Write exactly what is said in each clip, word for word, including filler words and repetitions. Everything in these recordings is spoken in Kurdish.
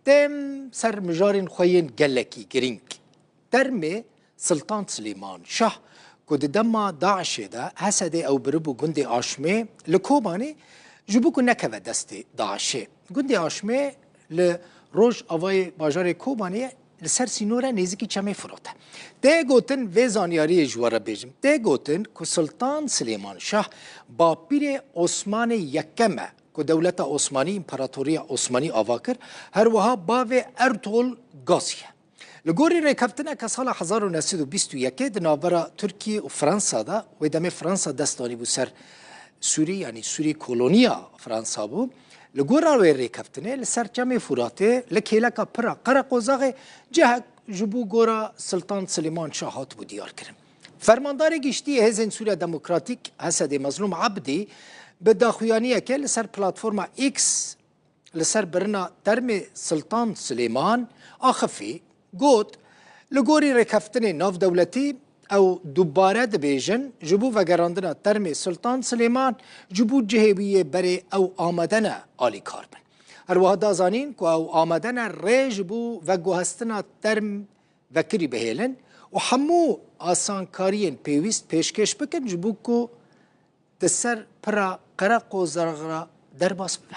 Dem ser mijarên xwe yên gelekî girîng. Termê Siltan Silêman Şah ku di dema DAIŞê de Hesedê ew biribû gundê Aşmê li Kobanê ji bo ku nekeve destê DAIŞê. Gundê Aşmê li rojavayê bajarê Kobanê ye, li ser sînor e, nêzîkî Çemê Firat e. Tê gotin, vê zanyariyê ji we re bêjim, tê gotin ku Siltan Silêman Şah bapîrê Osmanê Yekem e, ku dewleta Osmanî, împaratoriya Osmanî ava kir, her wiha bavê Ertol Gazî ye. Li gorî rêkeftineke sala hezar û neh sed û bîst û yekê di navbera Tirkiyê û Fransa de, wê demê Fransa dest danîbû ser Sûrî, yanî Sûrî koloniya Fransa bû. Li gora wê rêkeftinê li ser Çemê Furatê, li kêleka pir a Qereqozaxê cihek ji bo gora Siltan Silêman Şah hatibû diyarkirin. Fermandarê Giştî yê Hêzên Sûriya Demokratîk, Hesedê Mezlûm Ebdî, bi daxuyaniyekê li ser platforma X li ser birina termê Siltan Silêman axifî, got, li gorî rêkeftinê navdewletî, ew dubare dibêjin, ji bo vegerandina termê Siltan Silêman, ji bo cihê wî yê berê ew amade ne alîkar bin. Her wiha da zanîn ku ew amade ne rê ji bo veguhestina term vekirî bihêlin û hemû asankariyên pêwîst pêşkêş bikin, ji bo ku di ser pira Qereqozax re derbas bibe.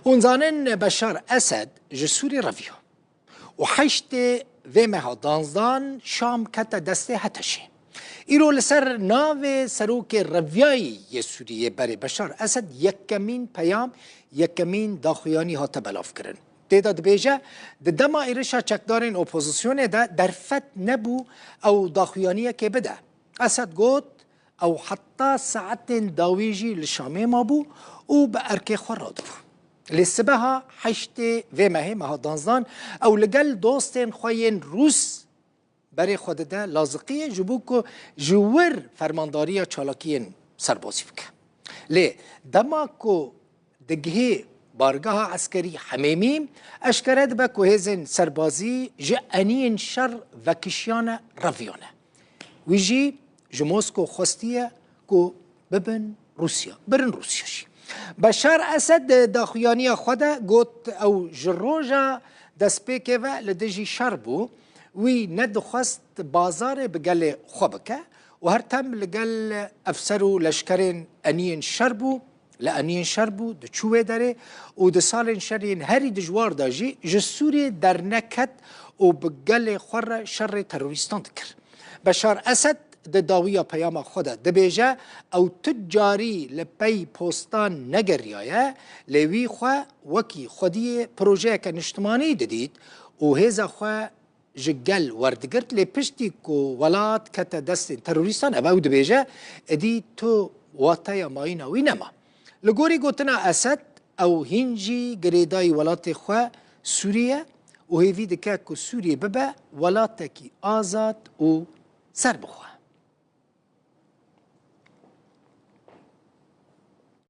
Hûn zanin Beşar Esed ji Sûrî reviya û heştê vê meha danzdan Şam kete destê HTŞê. Îro li ser navê serokê reviyayî yê Sûriyê berê Beşar Esed yekemîn peyam, yekemîn daxuyanî hate belavkirin. Tê de dibêje, di dema êrişa çekdarên opozisyonê de derfet nebû ew daxuyaniyekê bide. Esed got, ew heta saetên dawî jî li Şamê mabû û bi erkê xwe radibû. Lê sibeha heştê vê mehê, meha danzdan, ew li gel dostên xwe yên Rûs berê xwe dide Laziqiyê, ji bo ku ji wir fermandariya çalakiyên serbazî bike. Lê dema ku digihê bargeha eskerî Hemêmî, eşkere dibe ku hêzên serbazî ji eniyên şer vekişiyane, reviyane. Wî jî ji Mosko xwestiye ku bibin Rûsya, birin Rûsya jî. Beşar Esed di daxuyaniya xwe de got, ew ji roja destpêkê ve li dijî şer bû, wî nedixwest bazarê bi gelê xwe bike û her tem li gel efser û leşkerên eniyên şer bû, li eniyên şer bû, diçû wê derê û di salên şerên herî dijwar de jî ji Sûriyê derneket û bi gelê xwe re şerê terorîstan dikir. Beşar Esed di dawiya peyama xwe de dibêje, ew tu carî li pey postan negeriyaye, lê wî xwe wekî xwediyê projeyeke niştimanî didît û hêza xwe ji gel werdigirt, lê piştî ku welat kete destên terorîstan, ev ew dibêje, êdî tu wateya mayîna wî nema. Li gorî gotina Esed, ew hîn jî girêdayî welatê xwe Sûrî ye û hêvî dike ku Sûriyê bibe welatekî azad û serbixwe.